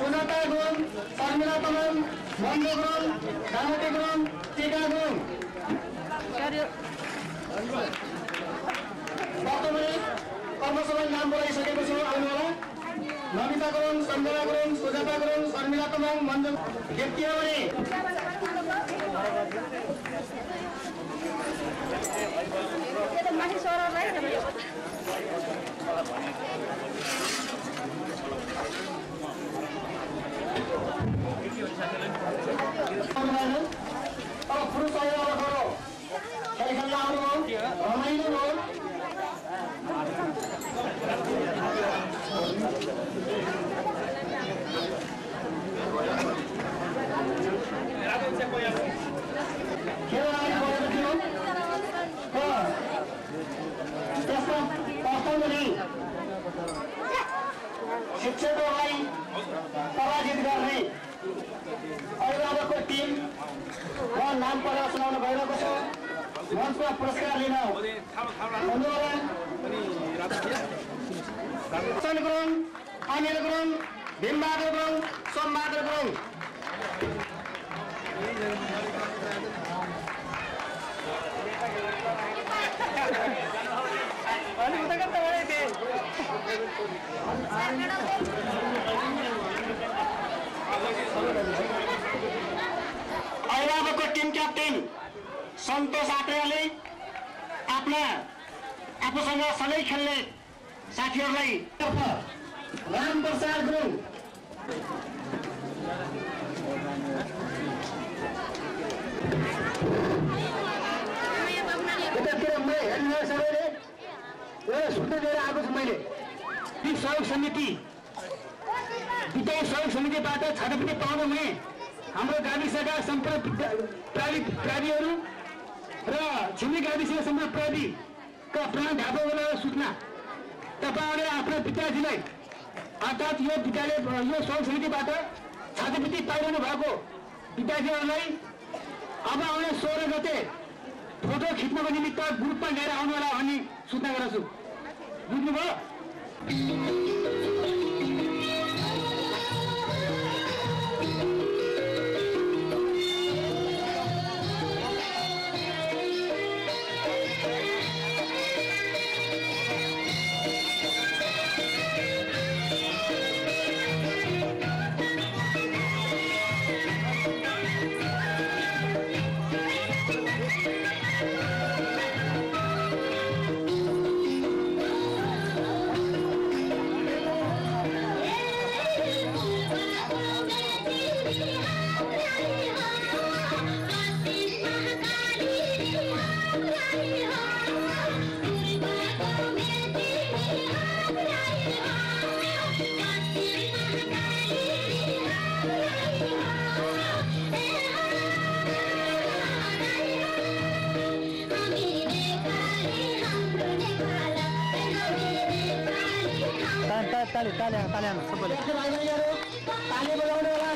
सुजाता गुरुङ, शर्मिला तामाङ, मन्जु गुरुङ, दामोटी गुरुङ, टिका गुरुङ। वर्तमानमा कर्मसभा नाम बोलाइसकेको छु, आउनुहोला। नमिता गुरुङ, सञ्जना गुरुङ, सुजाता गुरुङ, शर्मिला तामाङ, मन्जु व्यक्ति हो भने अब पुरुष अभिभावकहरू खेल खेल्न आउनुभयो, रमाइलो भयो। खेल अगाडि बढेको थियो, त्यसमा वास्तवमा नै शिक्षकहरूलाई पराजित गर्ने अभिभावकको टिम र नाम पढेर सुनाउन गइरहेको छ। मञ्चमा पुरस्कार लिन आउनुहोला। सन गुरुङ, अनिल गुरुङ, भीमबहादुर गुरुङ, सोमबहादुर गुरुङ। अभिभावकको टिम क्याप्टेन सन्तोष आत्रेयले आफूसँग सधैँ खेल्ने साथीहरूलाई रामप्रसाद गुरुङ, यतातिर म हेर्नु सबैले सुन्दै लिएर आएको छु। मैले ती सहयोग समिति विद्यालय सहयोग समितिबाट छात्रवृत्ति पाउन हुने हाम्रो गाविसका सम्पर्क प्राविहरू र छिमेकी गाविसका सम्पर्क प्राविका प्राण ढापाको सूचना तपाईँहरूले आफ्नो विद्यार्थीलाई अर्थात् यो विद्यालय यो सहयोग समितिबाट छात्रवृत्ति पाइरहनु भएको विद्यार्थीहरूलाई अब आउने 16 गते फोटो खिच्नको निमित्त ग्रुपमा लिएर आउनु होला भन्ने सूचना गर्छु। बुझ्नुभयो? ताली सबैले ताली बजाउनु होला।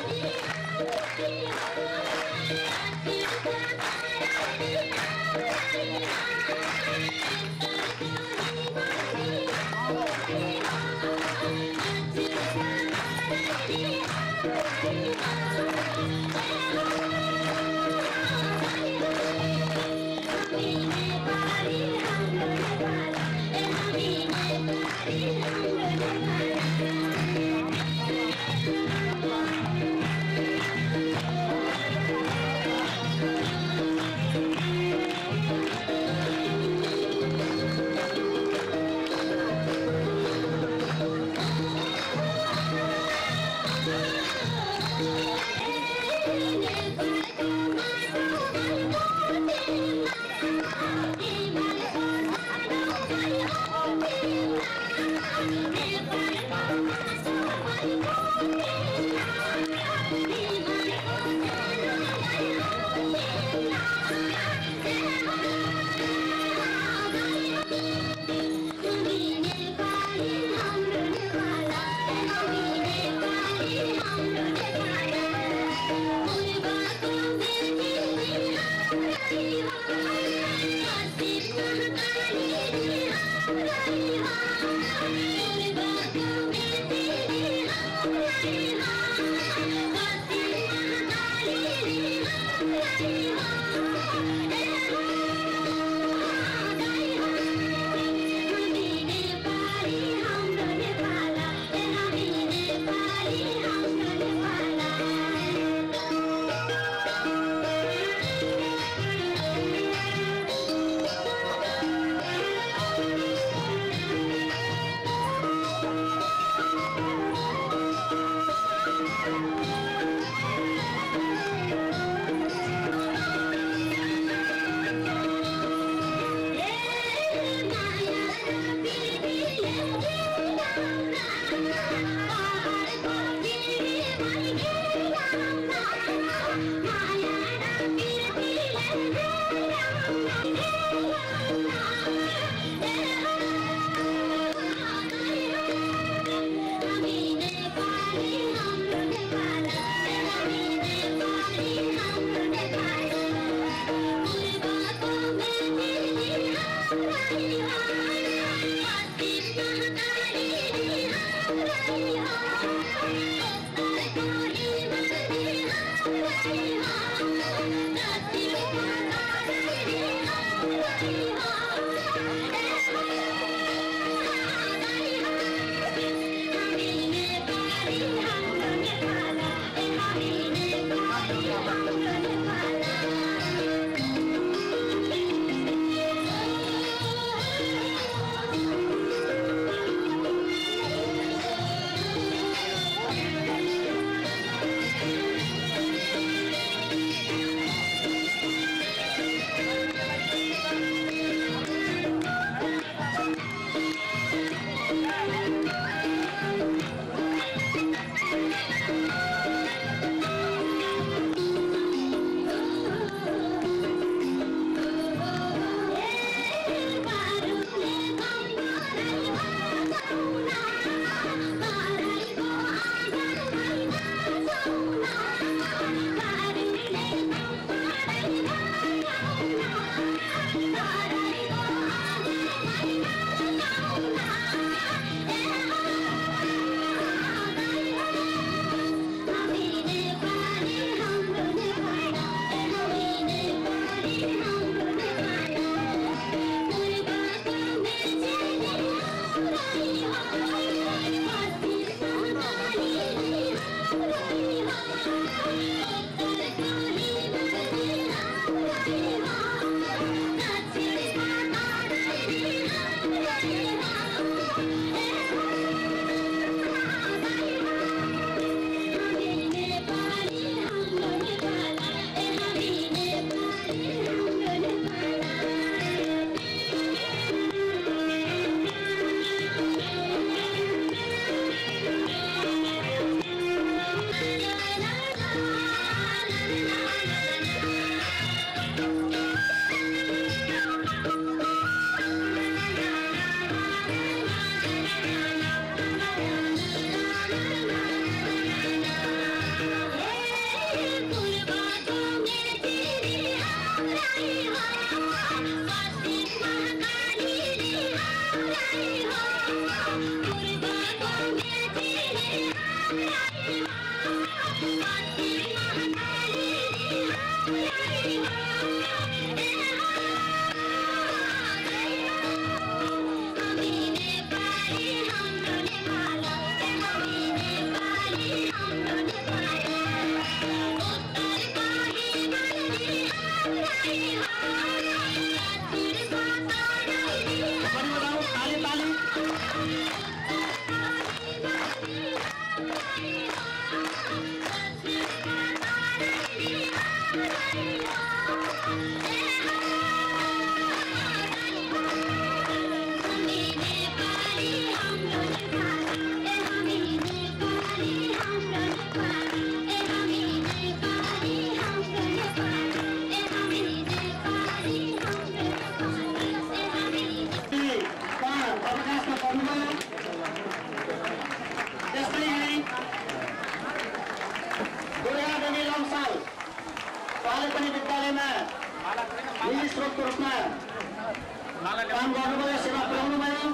काम गर्नुभयो, सेवा पुर्याउनु भयो।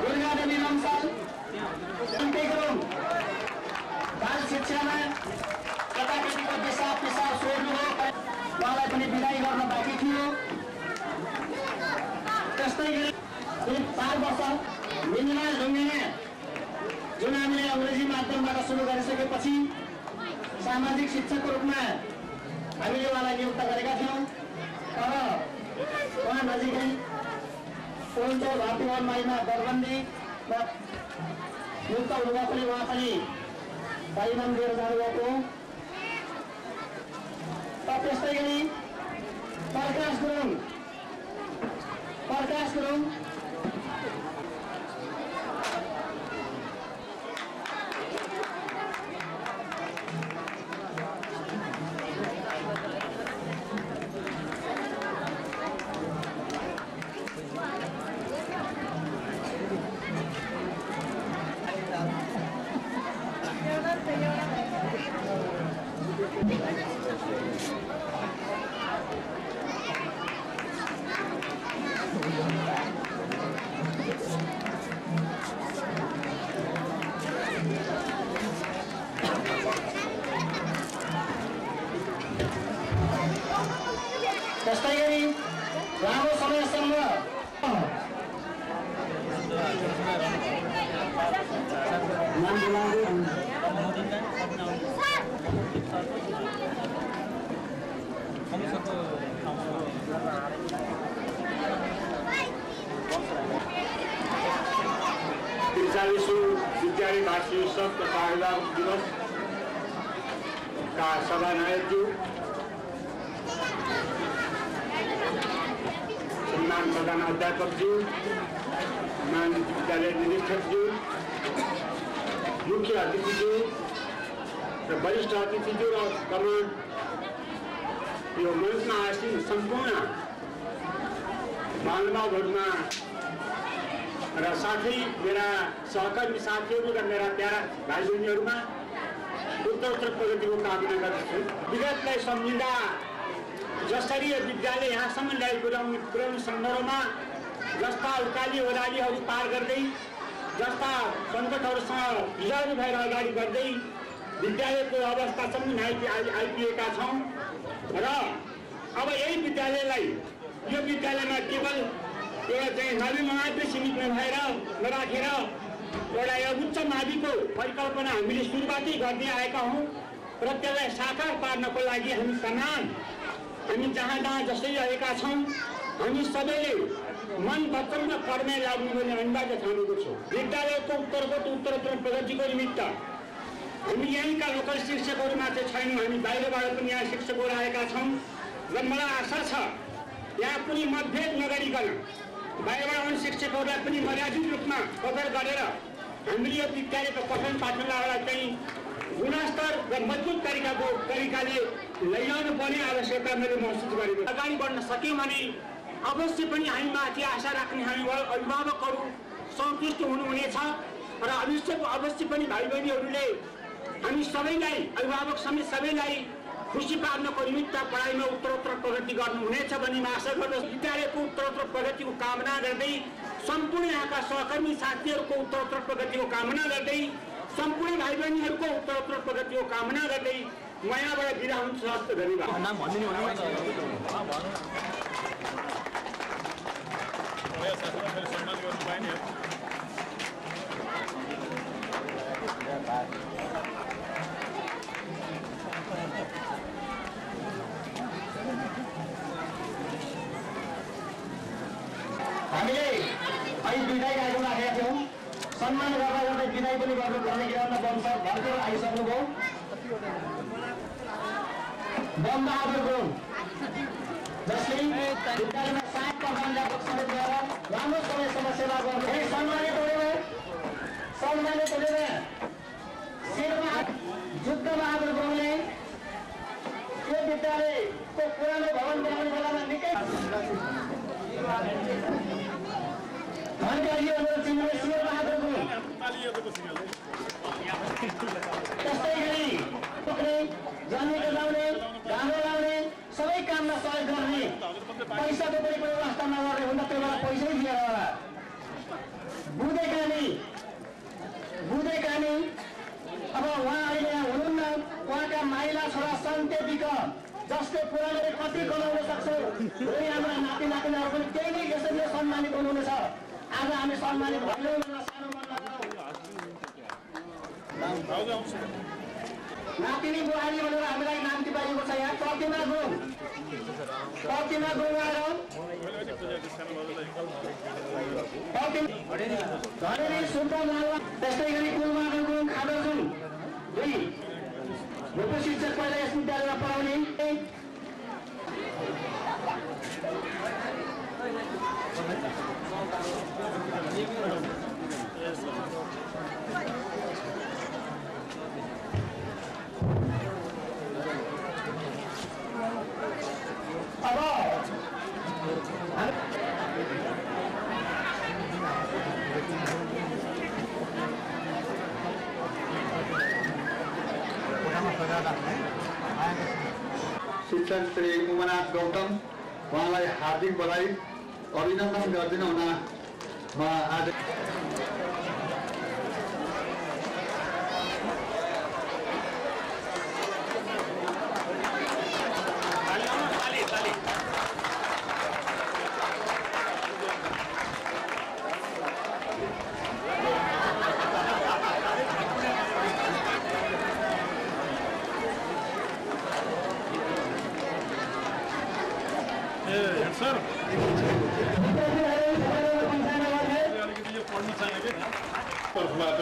दुर्गा देवी लम्साल बाल शिक्षामा केटाकेटीको दिशा पिसा सोध्नुभयो, उहाँलाई पनि विदाई गर्न बाँकी थियो। त्यस्तै गरी 4 वर्ष मिनिमा ढुङ्गिने जुन हामीले अङ्ग्रेजी माध्यमबाट सुरु गरिसकेपछि सामाजिक शिक्षकको रूपमा हामीले उहाँलाई नियुक्त गरेका थियौँ। तर उहाँ नजिकै पुरुन्चोक भारतीय माइमा दरबन्दीमा नियुक्त हुनुभएकोले उहाँ पनि तालिम दिएर जानुभएको। त्यस्तै गरी प्रकाश गुरुङ त्यस्तै गरी लामो समयसम्म विद्यालय वार्षिक उत्सव तथा अभिभावक दिवस का सभानायकज्यू श्रीमान प्रधान अध्यापकज्यू, माननीय विद्यालय निरीक्षकज्यू, मुख्य अतिथिज्यू र वरिष्ठ अतिथिज्यू र कमान यो मञ्चमा आसीन सम्पूर्ण महानुभावहरूमा र साथै मेरा सहकर्मी साथीहरू र मेरा प्यारा भाइ बहिनीहरूमा उत्तरोत्तर प्रगतिको कामना गर्दछु। विगतलाई सम्झिँदा जसरी यो विद्यालय यहाँसम्म ल्याइ पुर्याउने सन्दर्भमा जस्ता उकाली ओह्रालीहरू पार गर्दै, जस्ता सङ्कटहरूसँग जुझारु भएर अगाडि बढ्दै विद्यालयको अवस्थासम्म आइपुगेका छौँ। र अब यही विद्यालयलाई यो विद्यालयमा केवल एउटा चाहिँ नवी मावि सीमित नराखेर एउटा उच्च माविको परिकल्पना हामीले सुरुवातै गर्दै आएका हौँ र त्यसलाई साकार पार्नको लागि हामी जहाँ जसै रहेका छौँ, हामी सबैले मन वचन र कर्ममा लाग्नु पर्ने अनिवार्य ठानेको छु। विद्यालयको उत्तरोत्तर प्रगतिको निमित्त हामी यहीँका लोकल शिक्षकहरू मात्रै छैनौँ, हामी बाहिरबाट पनि यहाँ शिक्षकहरू आएका छौँ र मलाई आशा छ यहाँ कुनै मतभेद नगरिकन बाहिरबाट आउने शिक्षकहरूलाई पनि मर्यादित रूपमा कदर गरेर हामीले यो विद्यालयको पठन पाठनलाई चाहिँ गुणस्तर र मजबुत तरिकाले लैजानु पर्ने आवश्यकता मैले महसुस गरेको। अगाडि बढ्न सक्यौँ भने अवश्य पनि हामी माथि आशा राख्ने हामी अभिभावकहरू सन्तुष्ट हुनुहुनेछ र अवश्य पनि भाइ बहिनीहरूले हामी सबैलाई अभिभावक समेत सबैलाई खुसी पार्नको निमित्त पढाइमा उत्तरोत्तर प्रगति गर्नुहुनेछ भन्ने आशा गर्दछु। विद्यालयको उत्तरोत्तर प्रगतिको कामना गर्दै, सम्पूर्ण यहाँका सहकर्मी साथीहरूको उत्तरोत्तर प्रगतिको कामना गर्दै, सम्पूर्ण भाइ बहिनीहरूको उत्तरोत्तर प्रगतिको कामना गर्दै म यहाँबाट बिदा हुन्छु। हस्त धन्यवाद। हामीले अहिले विदाई कार्यक्रम राखेका थियौँ। सम्मान गर्दा गर्दै विदाई पनि गर्नुपर्ने किराना वंश भर्खर आइसक्नुभयो। बमबहादुर गुरुङ जसले विद्यालयमा 60% अध्यापक समेत गएर लामो समयसम्म सेवा गर्नु सम्मानित हुने जुद्धबहादुर गुरुङले यो विद्यालयको पुरानो भवन बनाउने बेलामा निकै त्यस्तै गरी जन्मेको लाउने घाँडो लाउने सबै काममा सहयोग गर्ने, पैसाको पनि व्यवस्था नगर्ने हुँदा त्यो बेला पैसा पुरा गरी कति कमाउन सक्छौँ भोलि हाम्रा नाति नातिनाहरू पनि त्यही नै यसरी सम्मानित हुनुहुनेछ। आज हामी सम्मानित भएनौँ भनेर सानो मन नगरौँ। नातिनी बुहारी भनेर हामीलाई नाम दिइएको छ। यहाँ प्रतिमा गुरुङ आएर धनेरी सुल्तान लालवा, त्यस्तै गरी कुलबहादुर गुरुङ खादरजुङ दुई भूप शिक्षक पहिला यस विद्यालयमा पढाउने। शिक्षक श्री उमानाथ गौतम, उहाँलाई हार्दिक बधाई अभिनन्दन गरिदिन हुन म आज तर्फबाट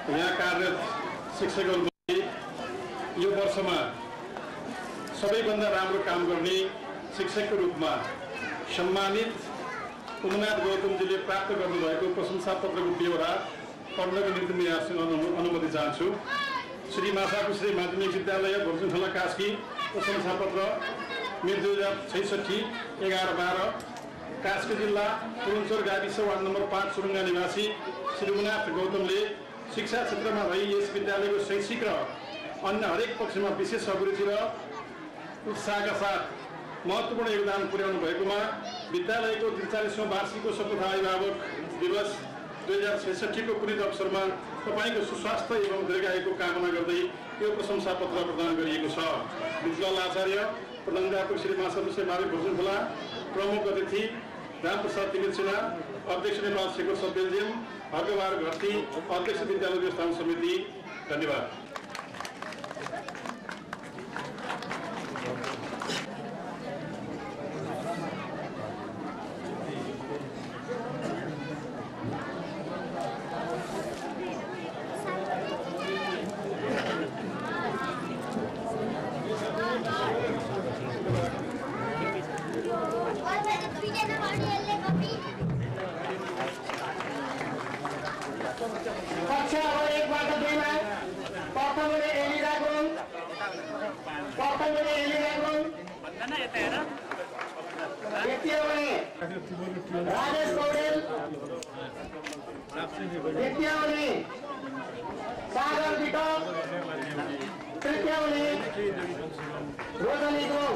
यहाँ कार्यरत शिक्षकहरूले यो वर्षमा सबैभन्दा राम्रो काम गर्ने शिक्षकको रूपमा सम्मानित उमनाथ गौतमजीले प्राप्त गर्नुभएको प्रशंसा पत्रको बेहोरा पढ्नको निम्ति म यहाँसँग अनुमति चाहन्छु। श्री माछापुछ्री माध्यमिक विद्यालय भोर्जुङखोला कास्की प्रशंसा पत्र मिति 2066-11-12 कास्की जिल्ला पुरुञ्चोर गाविस वार्ड नम्बर 5 सुरुङ्गा निवासी श्री उमनाथ गौतमले शिक्षा क्षेत्रमा भई यस विद्यालयको शैक्षिक र अन्य हरेक पक्षमा विशेष अभिरुचि र उत्साहका साथ महत्त्वपूर्ण योगदान पुर्याउनु भएकोमा विद्यालयको 43औं वार्षिक शपथ अभिभावक दिवस 2066 को पुनित अवसरमा तपाईको सुस्वास्थ्य एवं दीर्घायुको कामना गर्दै यो प्रशंसा पत्र प्रदान गरिएको छ। विद्यालय आचार्य प्रधानाध्यापक श्री माछापुछ्री माध्यमिक भोर्जुङखोला, प्रमुख अतिथि रामप्रसाद तिमिल सिन्हा, अध्यक्ष नेपाल शेखर बेल्जियम, हर्कबहादुर घरती, अध्यक्ष विद्यालय व्यवस्थापन समिति, धन्यवाद। कक्षा 1बाट 2मा प्रथमले एलिरा गुरुङ, द्वितीयले राजेश पौडेल, द्वितीयले सागर विटक, तृतीयले रोजनी गुरुङ।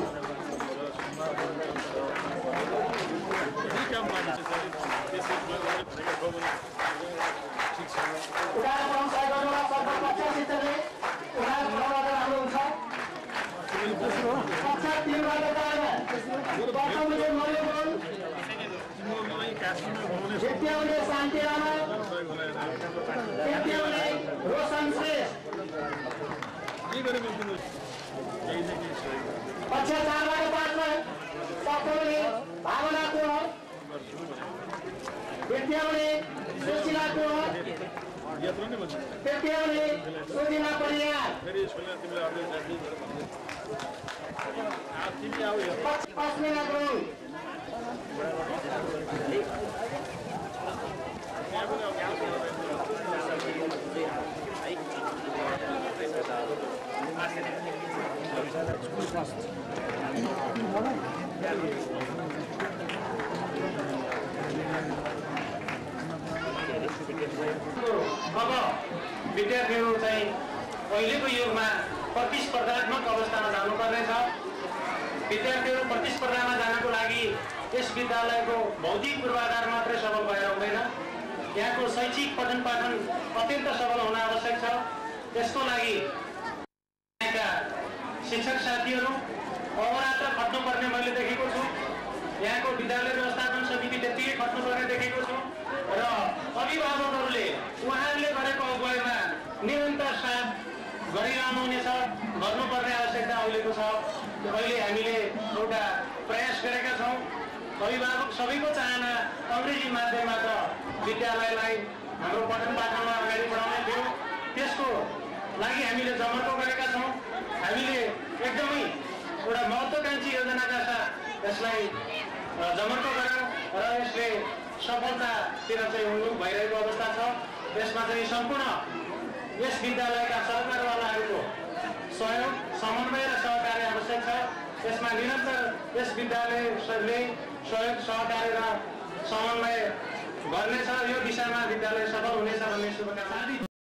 कक्षा 3बाट प्रथमले मरियो गुरुङ, द्वितीयले शान्ति राणा, तृतीयले रोशन श्रेष्ठ। कक्षा 4बाट 5मा प्रथमले भावना कुँवर, द्वितीयले सुशीला कुँवर, तृतीयले सुदिना परियार, अस्मिना गुरुङ। अब विद्यार्थीहरू चाहिँ अहिलेको युगमा प्रतिस्पर्धात्मक अवस्थामा जानुपर्नेछ। विद्यार्थीहरू प्रतिस्पर्धामा जानको लागि यस विद्यालयको भौतिक पूर्वाधार मात्रै सबल भएर हुँदैन, यहाँको शैक्षिक पठन पाठन अत्यन्त सबल हुन आवश्यक छ। त्यसको लागि यहाँका शिक्षक साथीहरू अहोरात्र खट्नुपर्ने मैले देखेको छु। यहाँको विद्यालय व्यवस्थापन समिति त्यतिकै खट्नुपर्ने देखेको छु र अभिभावकहरूले उहाँहरूले गरेको अगुवाईमा निरन्तर साथ गरिरहनु हुनेछ, गर्नुपर्ने आवश्यकता अहिलेको छ। अहिले हामीले एउटा प्रयास गरेका छौँ। अभिभावक सबैको चाहना अङ्ग्रेजी माध्यमबाट विद्यालयलाई हाम्रो पठन पाठनमा अगाडि बढाउने थियो। त्यसको लागि हामीले जमर्को गरेका छौँ। हामीले एकदमै एउटा महत्त्वकांक्षी योजनाका साथ यसलाई जमर्को गऱ्यौँ र यसले सफलतातिर चाहिँ उन्मुख भइरहेको अवस्था छ। यसमा चाहिँ सम्पूर्ण यस विद्यालयका सरकारवालाहरूको सहयोग, समन्वय र सहकार्य आवश्यक छ। यसमा निरन्तर यस विद्यालयले सहयोग, सहकार्य र समन्वय गर्नेछ। यो दिशामा विद्यालय सफल हुनेछ भन्ने शुभकामना।